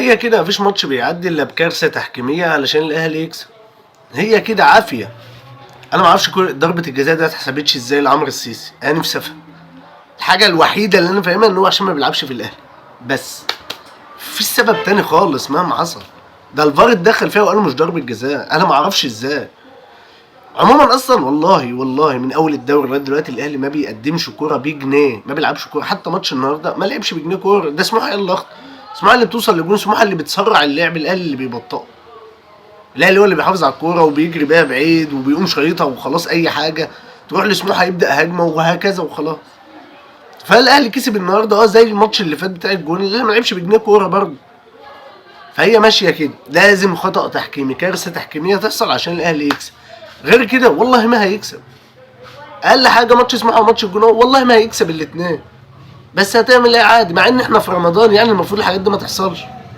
هي كده مفيش ماتش بيعدي الا بكارثه تحكيميه علشان الاهلي يكسب. هي كده عافيه. انا ما اعرفش كل ضربه الجزاء دي ما اتحسبتش ازاي لعمرو السيسي، انا نفسي افهم. الحاجة الوحيدة اللي انا فاهمها ان هو عشان ما بيلعبش في الاهلي، بس مفيش سبب تاني خالص مهما حصل. ده الفار اتدخل فيها وقالوا مش ضربه جزاء، انا ما اعرفش ازاي. عموما اصلا والله والله من اول الدوري لغاية دلوقتي الاهلي ما بيقدمش كورة بجنيه، ما بيلعبش كورة. حتى ماتش النهارده ما لعبش بجنيه كوره. ده سموحه ايه اللخط؟ سموحه اللي بتوصل لجون، سموحه اللي بتسرع اللعب، الاهلي اللي بيبطئه. الاهلي هو اللي بيحافظ على الكورة وبيجري بيها بعيد وبيقوم شايطها وخلاص، اي حاجة تروح لسموحه يبدا هجمة وهكذا وخلاص. فالاهلي كسب النهارده زي الماتش اللي فات بتاع الجون، اللي ما لعبش بجنيه كورة برضه. فهي ماشية كده، لازم خطا تحكيمي، كارثة تحكيميه تحصل عشان الاهلي يكسب. غير كده والله ما هيكسب. اقل حاجة ماتش سموحه وماتش الجونه والله ما هيكسب الاثنين. بس هتعمل ايه؟ عادي، مع ان احنا في رمضان يعني المفروض الحاجات دي ما تحصلش.